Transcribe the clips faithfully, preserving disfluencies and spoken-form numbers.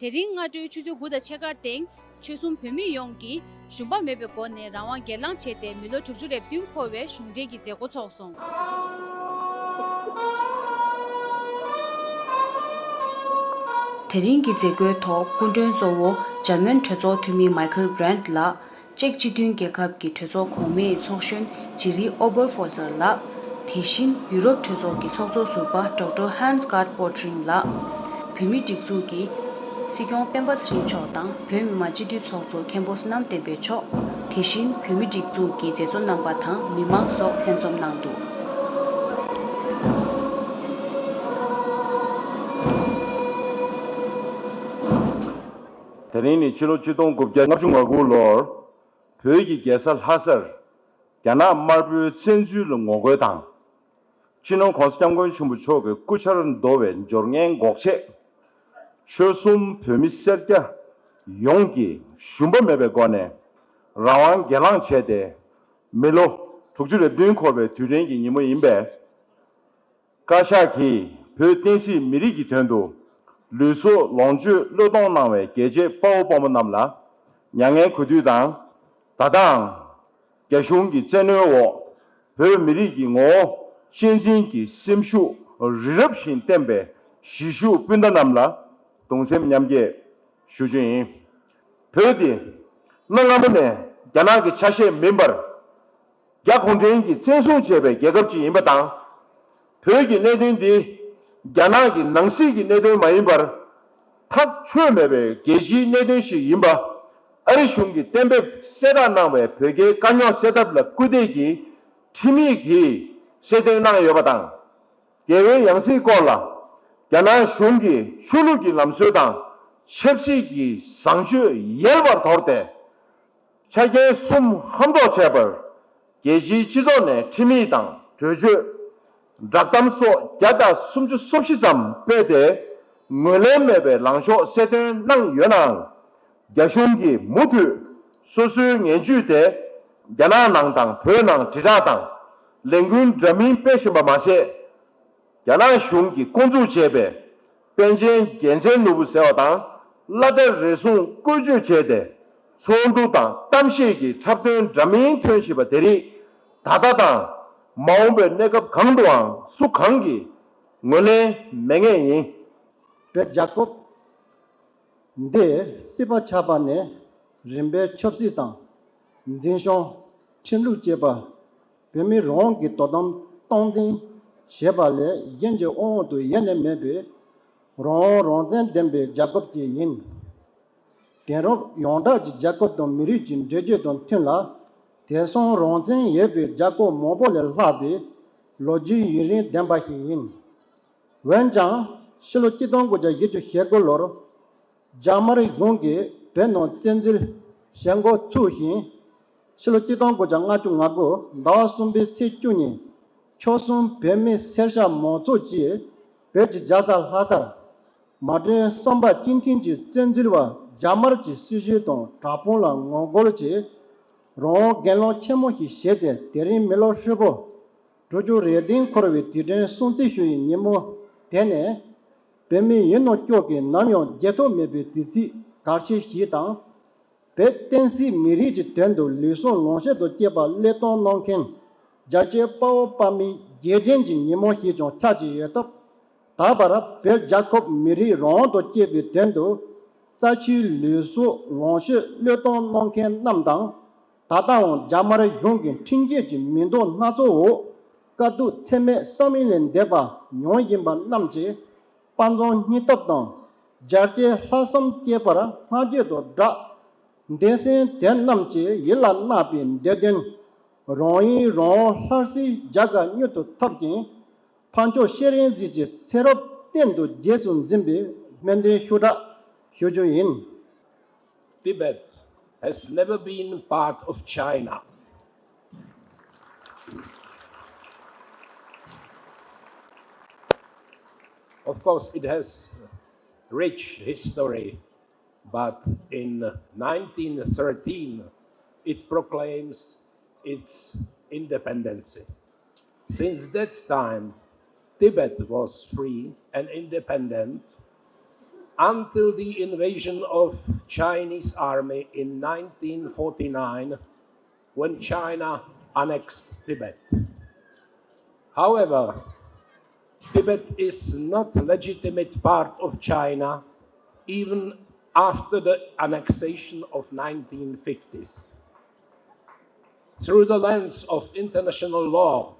དེ་རིང་སྔ་དྲོའི་ཆུ་ཚོད་དགུ་དང་ཕྱེད་ཀ་སྟེང་ཆོལ་གསུམ་བོད་མི་ཡོངས་ཀྱིས་ཞུམ་པ་མེད་པའི་སྒོ་ནས་རང་དབང་སྒེར་ལངས་བྱས་ཏེ་མི་ལོ་དྲུག་ཅུ་རེ་བདུན་འཁོར་བའི་གཞུང་འབྲེལ་གྱི་མཛད་སྒོ་ཚོགས་སོང་། དེ་རིང་གི་མཛད་སྒོའི་ཐོག་སྐུ་མགྲོན་གཙོ་བོ་འཇར་མན་གྲོས་ཚོགས་འཐུས་མི་མའི་ཁལ་བྷི་རན་ལགས། ཅེཀ་སྤྱི་མཐུན་རྒྱལ་ཁབ་ཀྱི་གྲོས་ཚོགས་གོང་མའི་ཚོགས་གཞོན་ཇི་རི་ཨོ་བར་ཧྥོ་ལར་ལགས། དེ་བཞིན་ཡུ་རོབ་གྲོས་ཚོགས་ཀྱི་ཚོགས་གཙོ་ཟུར་པ་ཌོག་ཊར་ཧན་སི་ཀར་པོ་ཊིང་ལགས། བོད་མིའི་སྒྲིག་འཛུགས་ཀྱི་སྲིད་སྐྱོང་སྤེན་པ་ཚེ་རིང་མཆོག་དང་བོད་མི་མང་སྤྱི་འཐུས་ཚོགས་གཙོ་མཁན་པོ་བསོད་ནམས་བསྟན་འཕེལ་མཆོག་དེ་བཞིན་བོད་མིའི་སྒྲིག་འཛུགས་ཀྱི་མཛད་གཙོ་རྣམ་པ་དང་མི་མང་སོགས་ལྷན་འཛོམས་གནང་འདུག་དེ་རིང་ནི་ཕྱི་ལོ་ཆིག་སྟོང་དགུ་བརྒྱ་ལྔ་བཅུ་ང་དགུ་ལོར་བོད་ཀྱི་རྒྱལ་ས་ལྷ་སར་རྒྱ་ནག་དམར་པོའི་བཙན་འཛུལ་ལ་ངོ་རྒོལ་དང་། སྤྱི་ནོར་༧གོང་ས་༧སྐྱབས་མགོན་ཆེན་པོ་མཆོག་གི་སྐུ་ཕྱྭར་འདོར་བའི་འབྱོར་ངན་འགོག་ཆེད། ཆོལ་གསུམ་བོད་མི་སེར་སྐྱ་ཡོངས་ཀྱིས་ཞུམ་པ་མེད་པའི་སྒོ་ནས་རང་དབང་སྒེར་ལངས་བྱས་ཏེ། མི་ལོ་དྲུག་ཅུ་རེ་བདུན་འཁོར་བའི་དུས་དྲན་གྱི་ཉིན་མོ་ཡིན་པས། བཀའ་ཤག་གིས་བོད་བསྟན་སྲིད་མི་རིགས་ཀྱི་དོན་དུ་ལུས་སྲོག་ལོངས་སྤྱོད་བློས་གཏོང་གནང་བའི་རྒྱལ་གཅེས་དཔའ་བོ་དཔའ་མོ་རྣམས་ལ་མྱ་ངན་གུས་འདུད་དང་། ད་ལྟའང་རྒྱ་གཞུང་གི་བཙན་གནོན་འོག་བོད་མི་རིགས་ཀྱི་ངོ་བོ་གཤིན་རྗེན་གྱི་སེམས་ཤུགས་རི་རབ་བཞིན་བརྟན་པའི་གཞིས་བཞུགས་སྤུན་ཟླ་རྣམས་ལ་གདུང་སེམས་མཉམ་སྐྱེད་ཞུ་རྒྱུ་ཡིན། བོད་འདི་གནའ་སྔ་མོ་ནས་རྒྱ་ནག་གི་ཆ་ཤས་མིན་པར། རྒྱ་གུང་ཁྲན་གྱིས་བཙན་བཟུང་བྱས་པའི་རྒྱལ་ཁབ་ཅིག་ཡིན་པ་དང་། བོད་ཀྱི་གནད་དོན་འདི་རྒྱ་ནག་གི་ནང་སྲིད་ཀྱི་གནད་དོན་མ་ཡིན་པར། ཐག་ཆོད་མེད་པའི་རྒྱལ་སྤྱིའི་གནད་དོན་ཞིག་ཡིན་པ། ཨ་རི་གཞུང་གིས་གཏན་འབེབས་གསལ་བསྒྲགས་གནང་བའི་བོད་རྒྱའི་དཀའ་རྙོག་སེལ་ཐབས་ལ་སྐུལ་འདེད་ཀྱི་ཁྲིམས་ཡིག་གིས་གསལ་སྟོན་གནང་ཡོད་པ་དང་། རྒྱལ་བའི་ཡང་སྲིད་སྐོར་ལ་རྒྱ་ནག་གཞུང་གིས་ཆོས་ལུགས་ཀྱི་ལམ་སྲོལ་དང་ཆབ་སྲིད་ཀྱི་བཟང་སྤྱོད་ཡལ་བར་དོར་ཏེ། ཆ་རྐྱེན་གསུམ་ཧམ་འདོགས་བྱས་པར། རྒྱལ་སྤྱིའི་སྤྱི་ཚོགས་ནས་ཁྲིམས་ཡིག་དང་གྲོས་ཆོད། བསྒྲགས་གཏམ་སོགས་བརྒྱ་དང་སུམ་ཅུ་སོ་བཞི་ཙམ་སྤེལ་ཏེ། ངོས་ལེན་མེད་པའི་ལངས་ཕྱོགས་གསལ་སྟོན་གནང་ཡོད་ནའང་། རྒྱ་གཞུང་གིས་མུ་མཐུད་སོ་སོའི་ངན་ཇུས་དེ་རྒྱ་ནག་ནང་དང་བོད་ནང་དྲིལ་བསྒྲགས་དང་ལས་འགུལ་འདྲ་མིན་སྤེལ་བཞིན་པ་མ་ཟད། རྒྱ་ནག་གཞུང་གིས་བསྐོ་འཛུགས་བྱས་པའི་པཎ་ཆེན་རྒྱལ་མཚན་ནོར་བུ་ཟེར་བ་དང་བླ་གྲྭ་རེ་ཟུང་བཀོལ་སྤྱོད་བྱས་ཏེ། ཚོགས་འདུ་དང་གཏམ་བཤད་ཀྱི་འཁྲབ་སྟོན་འདྲ་མིན་ཐོན་བཞིན་པ་དེ་རིགས་ད་ལྟ་དང་མ་འོངས་པའི་གནས་སྐབས་གང་དུའང་སུ་གང་གིས་ངོས་ལེན་མེད་ངེས་ཡིན། བོད་རྒྱལ་ཁབ་འདི་སྲིད་པ་ཆགས་པ་ནས་རིམ་པས་ཆབ་སྲིད་དང་འཛིན་སྐྱོང་ཁྲིམས་ལུགས་བཅས་པ་བོད་མིའི་རང་དབང་གི་དོ་དམ་སྟངས་འཛིན་བྱེད་པ་ལས་གཞན་གྱི་དབང་འོག་ཏུ་ཡེ་ནས་མེད་པའི་རང་དབང་རང་བཙན་ལྡན་པའི་རྒྱལ་ཁབ་ཅིག་ཡིན། དེང་རབས་ཡོངས་གྲགས་ཀྱི་རྒྱལ་ཁབ་དང་མི་རིགས་ཀྱི་འགྲོས་བརྗོད་དང་མཐུན་ལ། དེང་སང་རང་བཙན་ཡོད་པའི་རྒྱལ་ཁབ་མང་པོ་ལས་ལྷག་པའི་ལོ་རྒྱུས་ཡུན་རིང་ལྡན་པ་ཞིག་ཡིན། འོན་ཀྱང་ཕྱི་ལོ་གཅིག་སྟོང་དགུ་བརྒྱ་བཞི་བཅུ་ཞེ་དགུ་ལོར་རྒྱ་དམར་གཞུང་གིས་བོད་ནང་བཙན་འཛུལ་བྱེད་འགོ་ཚུགས་ཤིང་། ཕྱི་ལོ་གཅིག་སྟོང་དགུ་བརྒྱ་ལྔ་བཅུ་ང་དགུ་ཟླ་བ་གསུམ་པའི་ཚེས་བཅུ་ཉིན་ཆོལ་གསུམ་བོད་མི་སེར་སྐྱ་མང་ཚོགས་ཀྱིས་བོད་ཀྱི་རྒྱལ་ས་ལྷ་སར་མ་གྲོས་གསུམ་པ་སྤྱི་མཐུན་གྱི་བཙན་འཛུལ་བ་རྒྱ་དམར་གྱི་སྲིད་བྱུས་དང་དྲག་དཔུང་ལ་ངོ་རྒོལ་གྱིས་རང་དབང་སྒེར་ལངས་ཆེན་མོ་ཞིག་བྱས་ཏེ། དེ་རིང་མི་ལོ་ཧྲིལ་པོ་དྲུག་ཅུ་རེ་བདུན་འཁོར་བའི་དུས་དྲན་སྲུང་བརྩི་ཞུ་བའི་ཉིན་མོ་དེ་ནི། བོད་མི་ཡིན་ནོ་ཅོག་གིས་ནམ་ཡང་བརྗེད་ཐབས་མེད་པའི་དུས་ཚིགས་གལ་ཆེ་ཞིག་དང་། བོད་བསྟན་སྲིད་མི་རིགས་ཀྱི་དོན་དུ་ལུས་སྲོག་ལོངས་སྤྱོད་དང་བཅས་པ་བློས་གཏོང་གནང་མཁན་རྒྱལ་གཅེས་དཔའ་བོ་དཔའ་མོའི་རྗེས་དྲན་གྱི་ཉིན་མོ་ཞིག་ཀྱང་ཆགས་ཀྱི་ཡོད་སྟབས། ད་བར་བོད་རྒྱལ་ཁབ་མི་རིགས་རང་དབང་དང་བཅས་པའི་དོན་དུ་རྩ་ཆེའི་ལུས་སྲོག་ལོངས་སྤྱོད་བློས་གཏོང་གནང་མཁན་རྣམས་དང་། ད་ལྟའང་རྒྱ་དམར་གཞུང་གི་ཁྲིམས་བཅད་ཀྱི་མིང་འདོགས་སྣ་ཚོགས་འོག་དཀའ་སྡུག་ཚད་མེད་བསམ་ཡུལ་ལས་འདས་པ་མྱོང་བཞིན་པ་རྣམས་ཀྱི་དཔའ་མཛངས་སྙིང་སྟོབས་དང་རྒྱལ་གཅེས་ལྷག་བསམ་བཅས་པར་བསྔགས་བརྗོད་དང་སྦྲགས། འདས་ཟིན་དེ་རྣམས་ཀྱི་ཡིད་ལ་བརྣག་པའི་འདོད་དོན། རང་ཡུལ་རང་དབང་ལྷ་སའི་རྒྱ་གར་མྱུར་དུ་ཐོབ་ཅིང་། འཕགས་མཆོག་སྤྱན་རས་གཟིགས་ཀྱི་ཚེ་རབས་གཏན་དུ་རྗེས་སུ་འཛིན་པའི་སྨོན་འདུན་ཤུགས་དྲག་ཞུ་རྒྱུ་ཡིན། Tibet has never been part of China. Of course, it has rich history, but in nineteen thirteen, it proclaims its independence. Since that time, Tibet was free and independent until the invasion of Chinese army in nineteen forty-nine, when China annexed Tibet. However, Tibet is not legitimate part of China even after the annexation of nineteen fifties. Through the lens of international law,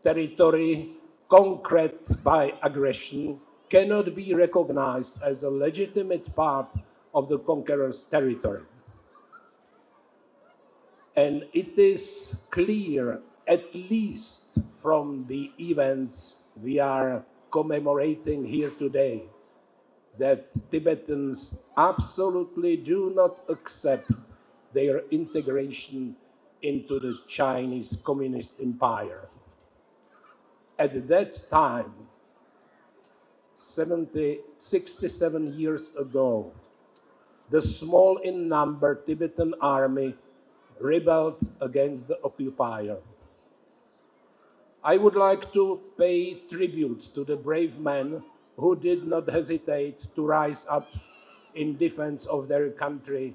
territory conquered by aggression cannot be recognized as a legitimate part of the conqueror's territory. And it is clear, at least from the events we are commemorating here today, that Tibetans absolutely do not accept their integration into the Chinese Communist Empire. At that time, seventy, sixty-seven years ago, the small in number Tibetan army rebelled against the occupier. I would like to pay tribute to the brave men who did not hesitate to rise up in defense of their country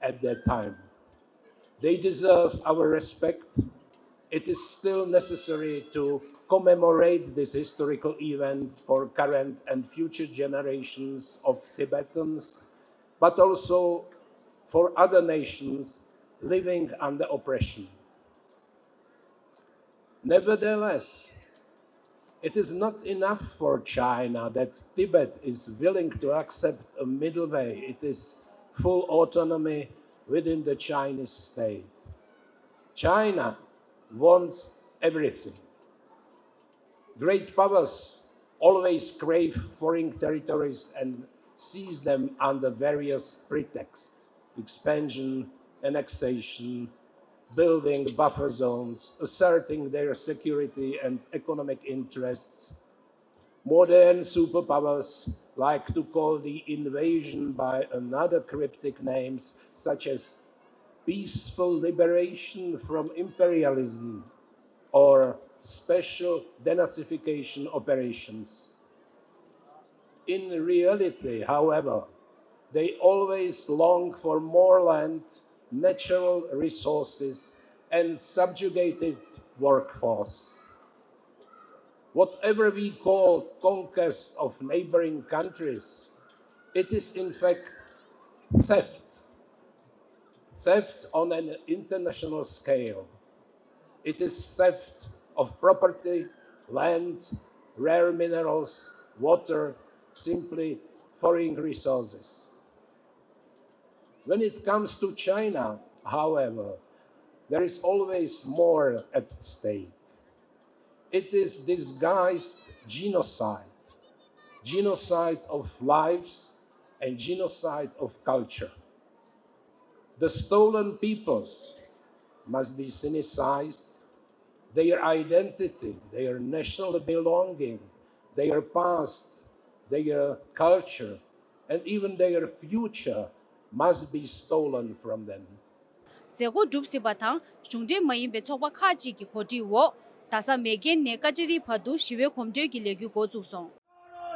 at that time. They deserve our respect. It is still necessary to commemorate this historical event for current and future generations of Tibetans, but also for other nations living under oppression. Nevertheless, it is not enough for China that Tibet is willing to accept a middle way. It is full autonomy within the Chinese state. China wants everything. Great powers always crave foreign territories and seize them under various pretexts: expansion, annexation, building buffer zones, asserting their security and economic interests. Modern superpowers like to call the invasion by another cryptic names such as peaceful liberation from imperialism or special denazification operations. In reality, however, they always long for more land, natural resources, and subjugated workforce. Whatever we call conquest of neighboring countries, it is in fact theft. Theft on an international scale. It is theft of property, land, rare minerals, water, simply foreign resources. When it comes to China, however, there is always more at stake. It is disguised genocide, genocide of lives and genocide of culture. The stolen peoples must be sinicized, their identity, their national belonging, their past, their culture, and even their future must be stolen from them. མཛད་སྒོ་གྲུབ་ཟིན་པ་དང་གཞུང་འབྲེལ་མ་ཡིན་པའི་ཚོགས་པ་ཁག་ཅིག་གི་གོ་སྒྲིག་འོག་རྡ་ས་མེག་གྷན་ནས་ཀ་ཅི་རི་བར་དུ་ཞི་བའི་གོམ་བགྲོད་ཀྱི་ལས་འགུལ་འགོ་བཙུགས་སོང་།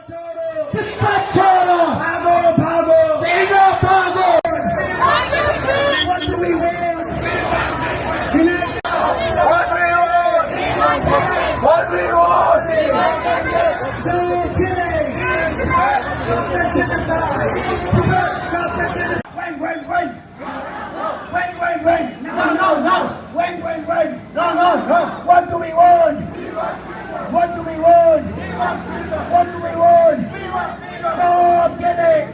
Diktator! Pago, pago! Dega pago! What do we want? What we want? What we want? No killing! Stop the genocide! Stop the genocide! Wait, wait, wait! Wait, wait, wait! No, no, no! Wait, wait, wait! No, no, no! What do we want? What do we want? What do we want? Stop killing!